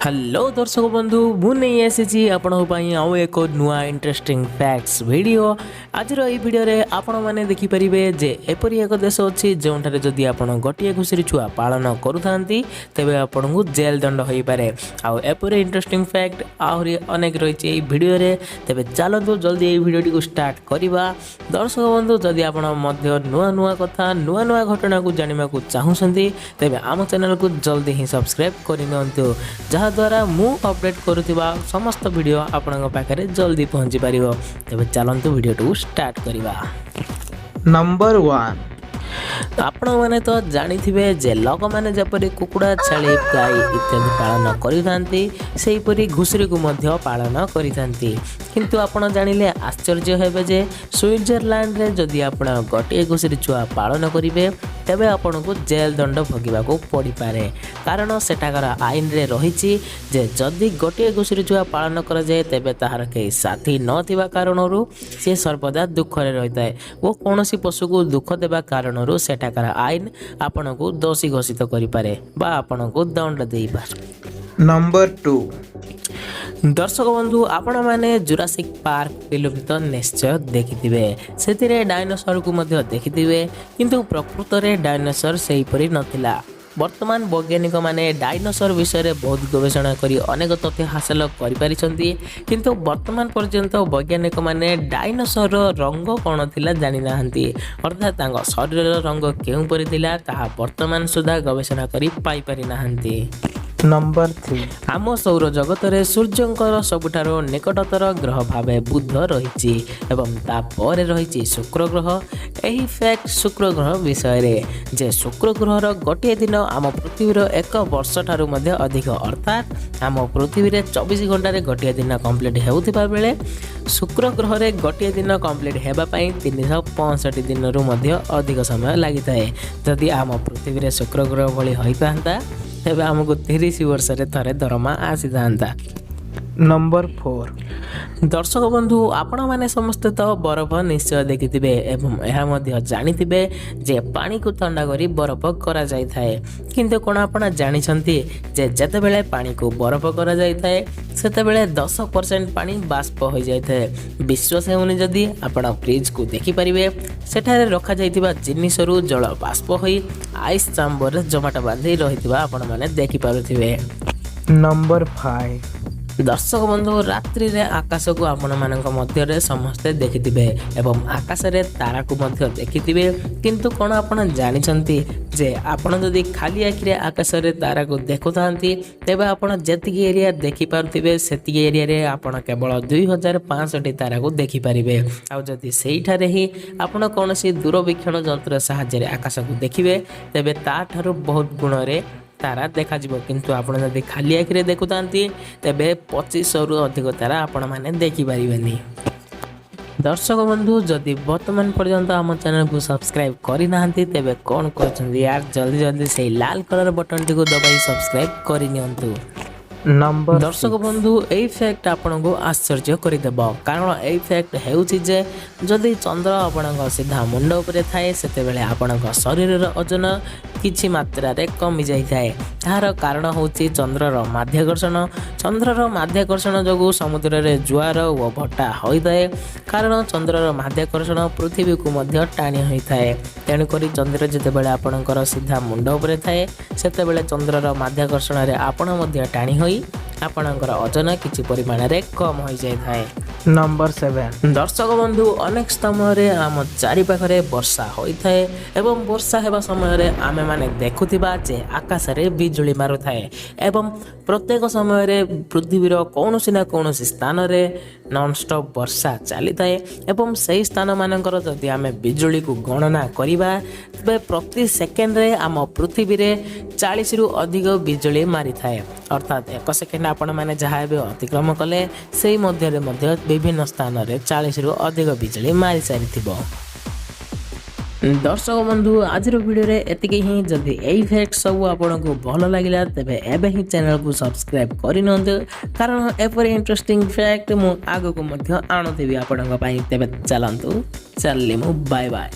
Hello ଦର୍ଶକ ବନ୍ଧୁ, ମୁଁ ନେଇ ଆସିଛି ଆପଣଙ୍କ ପାଇଁ ଆଉ ଏକ ନୂଆ ଇଣ୍ଟରେଷ୍ଟିଂ ଫ୍ୟାକ୍ଟସ୍ ଭିଡ଼ିଓ। ଆଜିର ଏହି ଭିଡ଼ିଓରେ ଆପଣମାନେ ଦେଖିପାରିବେ ଯେ ଏପରି ଏକ ଦେଶ ଅଛି, ଯେଉଁଠାରେ ଯଦି ଆପଣ ଗୋଟିଏ ଘୁଷୁରୀ ଛୁଆ ପାଳନ କରୁଥାନ୍ତି, ତେବେ ଆପଣଙ୍କୁ ଜେଲ୍ ଦଣ୍ଡ ହୋଇପାରେ। ଆଉ ଏପରି ଇଣ୍ଟରେଷ୍ଟିଂ ଫ୍ୟାକ୍ଟ ଆହୁରି ଅନେକ ରହିଛି ଏହି ଭିଡ଼ିଓରେ। ତେବେ ଚାଲନ୍ତୁ, ଜଲ୍ଦି ଏହି ଭିଡ଼ିଓଟିକୁ ଷ୍ଟାର୍ଟ କରିବା। ଦର୍ଶକ ବନ୍ଧୁ, ଯଦି ଆପଣ ମଧ୍ୟ ନୂଆ ନୂଆ କଥା, ନୂଆ ନୂଆ ଘଟଣାକୁ ଜାଣିବାକୁ ଚାହୁଁଛନ୍ତି, ତେବେ ଆମ ଚ୍ୟାନେଲକୁ ଜଲ୍ଦି ହିଁ ସବସ୍କ୍ରାଇବ୍ କରିନିଅନ୍ତୁ, ଯାହାଦ୍ୱାରା ମୁଁ ଅପଡ଼େଟ୍ କରୁଥିବା ସମସ୍ତ ଭିଡ଼ିଓ ଆପଣଙ୍କ ପାଖରେ ଜଲ୍ଦି ପହଞ୍ଚି ପାରିବ। ତେବେ ଚାଲନ୍ତୁ, ଭିଡ଼ିଓଟିକୁ ଷ୍ଟାର୍ଟ କରିବା। ନମ୍ବର 1। ଆପଣମାନେ ତ ଜାଣିଥିବେ ଯେ ଲୋକମାନେ ଯେପରି କୁକୁଡ଼ା, ଛେଳି, ଗାଈ ଇତ୍ୟାଦି ପାଳନ କରିଥାନ୍ତି, ସେହିପରି ଘୁଷୁରୀକୁ ମଧ୍ୟ ପାଳନ କରିଥାନ୍ତି। କିନ୍ତୁ ଆପଣ ଜାଣିଲେ ଆଶ୍ଚର୍ଯ୍ୟ ହେବେ ଯେ ସୁଇଜରଲ୍ୟାଣ୍ଡରେ ଯଦି ଆପଣ ଗୋଟିଏ ଘୁଷୁରୀ ଛୁଆ ପାଳନ କରିବେ, ତେବେ ଆପଣଙ୍କୁ ଜେଲ୍ ଦଣ୍ଡ ଭୋଗିବାକୁ ପଡ଼ିପାରେ। କାରଣ ସେଠାକାର ଆଇନରେ ରହିଛି ଯେ ଯଦି ଗୋଟିଏ ଘୁଷୁରୀ ଛୁଆ ପାଳନ କରାଯାଏ, ତେବେ ତାହାର କେହି ସାଥୀ ନଥିବା କାରଣରୁ ସିଏ ସର୍ବଦା ଦୁଃଖରେ ରହିଥାଏ ଓ କୌଣସି ପଶୁକୁ ଦୁଃଖ ଦେବା କାରଣରୁ ସେଠାକାର ଆଇନ ଆପଣଙ୍କୁ ଦୋଷୀ ଘୋଷିତ କରିପାରେ ବା ଆପଣଙ୍କୁ ଦଣ୍ଡ ଦେଇପାରେ। ନମ୍ବର 2। ଦର୍ଶକ ବନ୍ଧୁ, ଆପଣମାନେ ଜୁରାସିକ୍ ପାର୍କ ଫିଲ୍ମ ତ ନିଶ୍ଚୟ ଦେଖିଥିବେ। ସେଥିରେ ଡାଇନୋସରକୁ ମଧ୍ୟ ଦେଖିଥିବେ। କିନ୍ତୁ ପ୍ରକୃତରେ ଡାଇନୋସର ସେହିପରି ନଥିଲା। ବର୍ତ୍ତମାନ ବୈଜ୍ଞାନିକମାନେ ଡାଇନୋସର ବିଷୟରେ ବହୁତ ଗବେଷଣା କରି ଅନେକ ତଥ୍ୟ ହାସଲ କରିପାରିଛନ୍ତି। କିନ୍ତୁ ବର୍ତ୍ତମାନ ପର୍ଯ୍ୟନ୍ତ ବୈଜ୍ଞାନିକମାନେ ଡାଇନୋସରର ରଙ୍ଗ କ'ଣ ଥିଲା ଜାଣିନାହାନ୍ତି। ଅର୍ଥାତ୍ ତାଙ୍କ ଶରୀରର ରଙ୍ଗ କେଉଁପରି ଥିଲା, ତାହା ବର୍ତ୍ତମାନ ସୁଦ୍ଧା ଗବେଷଣା କରି ପାଇପାରି ନାହାନ୍ତି। ନମ୍ବର 3। ଆମ ସୌର ଜଗତରେ ସୂର୍ଯ୍ୟଙ୍କର ସବୁଠାରୁ ନିକଟତର ଗ୍ରହ ଭାବେ ବୁଧ ରହିଛି ଏବଂ ତାପରେ ରହିଛି ଶୁକ୍ର ଗ୍ରହ। ଏହି ଫ୍ୟାକ୍ଟ ଶୁକ୍ର ଗ୍ରହ ବିଷୟରେ ଯେ ଶୁକ୍ର ଗ୍ରହର ଗୋଟିଏ ଦିନ ଆମ ପୃଥିବୀର ଏକ ବର୍ଷ ଠାରୁ ମଧ୍ୟ ଅଧିକ। ଅର୍ଥାତ୍ ଆମ ପୃଥିବୀରେ 24 ଘଣ୍ଟାରେ ଗୋଟିଏ ଦିନ କମ୍ପ୍ଲିଟ୍ ହେଉଥିବା ବେଳେ ଶୁକ୍ର ଗ୍ରହରେ ଗୋଟିଏ ଦିନ କମ୍ପ୍ଲିଟ୍ ହେବା ପାଇଁ 365 ଦିନରୁ ମଧ୍ୟ ଅଧିକ ସମୟ ଲାଗିଥାଏ। ଯଦି ଆମ ପୃଥିବୀରେ ଶୁକ୍ର ଗ୍ରହ ଭଳି ହୋଇଥାନ୍ତା, ତେବେ ଆମକୁ 30 ବର୍ଷରେ ଥରେ ଦରମା ଆସିଥାନ୍ତା। ନମ୍ବର 4। ଦର୍ଶକ ବନ୍ଧୁ, ଆପଣମାନେ ସମସ୍ତେ ତ ବରଫ ନିଶ୍ଚୟ ଦେଖିଥିବେ ଏବଂ ଏହା ମଧ୍ୟ ଜାଣିଥିବେ ଯେ ପାଣିକୁ ଥଣ୍ଡା କରି ବରଫ କରାଯାଇଥାଏ। କିନ୍ତୁ କ'ଣ ଆପଣ ଜାଣିଛନ୍ତି ଯେ ଯେତେବେଳେ ପାଣିକୁ ବରଫ କରାଯାଇଥାଏ, ସେତେବେଳେ 10% ପାଣି ବାଷ୍ପ ହୋଇଯାଇଥାଏ? ବିଶ୍ୱାସ ହେଉନି ଯଦି, ଆପଣ ଫ୍ରିଜକୁ ଦେଖିପାରିବେ। ସେଠାରେ ରଖାଯାଇଥିବା ଜିନିଷରୁ ଜଳ ବାଷ୍ପ ହୋଇ ଆଇସ୍ ଚାମ୍ବରରେ ଜମାଟ ବାନ୍ଧି ରହିଥିବା ଆପଣମାନେ ଦେଖିପାରୁଥିବେ। ନମ୍ବର 5। ଦର୍ଶକ ବନ୍ଧୁ, ରାତ୍ରିରେ ଆକାଶକୁ ଆପଣମାନଙ୍କ ମଧ୍ୟରେ ସମସ୍ତେ ଦେଖିଥିବେ ଏବଂ ଆକାଶରେ ତାରାକୁ ମଧ୍ୟ ଦେଖିଥିବେ। କିନ୍ତୁ କ'ଣ ଆପଣ ଜାଣିଛନ୍ତି ଯେ ଆପଣ ଯଦି ଖାଲି ଆଖିରେ ଆକାଶରେ ତାରାକୁ ଦେଖୁଥାନ୍ତି, ତେବେ ଆପଣ ଯେତିକି ଏରିଆ ଦେଖିପାରୁଥିବେ, ସେତିକି ଏରିଆରେ ଆପଣ କେବଳ 2500ଟି ତାରାକୁ ଦେଖିପାରିବେ। ଆଉ ଯଦି ସେଇଠାରେ ହିଁ ଆପଣ କୌଣସି ଦୂରବୀକ୍ଷଣ ଯନ୍ତ୍ର ସାହାଯ୍ୟରେ ଆକାଶକୁ ଦେଖିବେ, ତେବେ ତାଠାରୁ ବହୁତ ଗୁଣରେ ତାରା ଦେଖାଯିବ। କିନ୍ତୁ ଆପଣ ଯଦି ଖାଲି ଆଖିରେ ଦେଖୁଥାନ୍ତି, ତେବେ 2500ରୁ ଅଧିକ ତାରା ଆପଣମାନେ ଦେଖିପାରିବେନି। ଦର୍ଶକ ବନ୍ଧୁ, ଯଦି ବର୍ତ୍ତମାନ ପର୍ଯ୍ୟନ୍ତ ଆମ ଚ୍ୟାନେଲକୁ ସବସ୍କ୍ରାଇବ୍ କରିନାହାନ୍ତି, ତେବେ କ'ଣ କରୁଛନ୍ତି ୟାର? ଜଲ୍ଦି ଜଲ୍ଦି ସେଇ ଲାଲ କଲର୍ ବଟନଟିକୁ ଦବାଇ ସବସ୍କ୍ରାଇବ୍ କରିନିଅନ୍ତୁ। ନମ୍ବର ଦର୍ଶକ ବନ୍ଧୁ, ଏଇ ଫ୍ୟାକ୍ଟ ଆପଣଙ୍କୁ ଆଶ୍ଚର୍ଯ୍ୟ କରିଦେବ। କାରଣ ଏଇ ଫ୍ୟାକ୍ଟ ହେଉଛି ଯେ ଯଦି ଚନ୍ଦ୍ର ଆପଣଙ୍କ ସିଧା ମୁଣ୍ଡ ଉପରେ ଥାଏ, ସେତେବେଳେ ଆପଣଙ୍କ ଶରୀରର ଓଜନ କିଛି ମାତ୍ରାରେ କମି ଯାଇଥାଏ। ତାହାର କାରଣ ହେଉଛି ଚନ୍ଦ୍ରର ମାଧ୍ୟାକର୍ଷଣ। ଚନ୍ଦ୍ରର ମାଧ୍ୟାକର୍ଷଣ ଯୋଗୁଁ ସମୁଦ୍ରରେ ଜୁଆର ଓ ଭଟ୍ଟା ହୋଇଥାଏ। କାରଣ ଚନ୍ଦ୍ରର ମାଧ୍ୟାକର୍ଷଣ ପୃଥିବୀକୁ ମଧ୍ୟ ଟାଣି ହୋଇଥାଏ। ତେଣୁକରି ଚନ୍ଦ୍ର ଯେତେବେଳେ ଆପଣଙ୍କର ସିଧା ମୁଣ୍ଡ ଉପରେ ଥାଏ, ସେତେବେଳେ ଚନ୍ଦ୍ରର ମାଧ୍ୟାକର୍ଷଣରେ ଆପଣ ମଧ୍ୟ ଟାଣି ହୋଇ ଆପଣଙ୍କର ଓଜନ କିଛି ପରିମାଣରେ କମ୍ ହୋଇଯାଇଥାଏ। ନମ୍ବର 7। ଦର୍ଶକ ବନ୍ଧୁ, ଅନେକ ସମୟରେ ଆମ ଚାରିପାଖରେ ବର୍ଷା ହୋଇଥାଏ ଏବଂ ବର୍ଷା ହେବା ସମୟରେ ଆମେମାନେ ଦେଖୁଥିବା ଯେ ଆକାଶରେ ବିଜୁଳି ମାରୁଥାଏ ଏବଂ ପ୍ରତ୍ୟେକ ସମୟରେ ପୃଥିବୀର କୌଣସି ନା କୌଣସି ସ୍ଥାନରେ ନନଷ୍ଟପ୍ ବର୍ଷା ଚାଲିଥାଏ। ଏବଂ ସେହି ସ୍ଥାନମାନଙ୍କର ଯଦି ଆମେ ବିଜୁଳିକୁ ଗଣନା କରିବା, ତେବେ ପ୍ରତି ସେକେଣ୍ଡରେ ଆମ ପୃଥିବୀରେ 40ରୁ ଅଧିକ ବିଜୁଳି ମାରିଥାଏ। ଅର୍ଥାତ୍ ଏକ ସେକେଣ୍ଡ ଆପଣମାନେ ଯାହା ଏବେ ଅତିକ୍ରମ କଲେ, ସେଇ ମଧ୍ୟରେ ମଧ୍ୟ ବିଭିନ୍ନ ସ୍ଥାନରେ 40ରୁ ଅଧିକ ବିଜୁଳି ମାରି ସାରିଥିବ। ଦର୍ଶକ ବନ୍ଧୁ, ଆଜିର ଭିଡ଼ିଓରେ ଏତିକି ହିଁ। ଯଦି ଏଇ ଫ୍ୟାକ୍ଟ ସବୁ ଆପଣଙ୍କୁ ଭଲ ଲାଗିଲା, ତେବେ ଏବେ ହିଁ ଚ୍ୟାନେଲକୁ ସବସ୍କ୍ରାଇବ୍ କରିନିଅନ୍ତୁ। କାରଣ ଏପରି ଇଣ୍ଟରେଷ୍ଟିଂ ଫ୍ୟାକ୍ଟ ମୁଁ ଆଗକୁ ମଧ୍ୟ ଆଣୁଥିବି ଆପଣଙ୍କ ପାଇଁ। ତେବେ ଚାଲନ୍ତୁ, ଚାଲିଲି ମୁଁ, ବାଏ ବାଏ।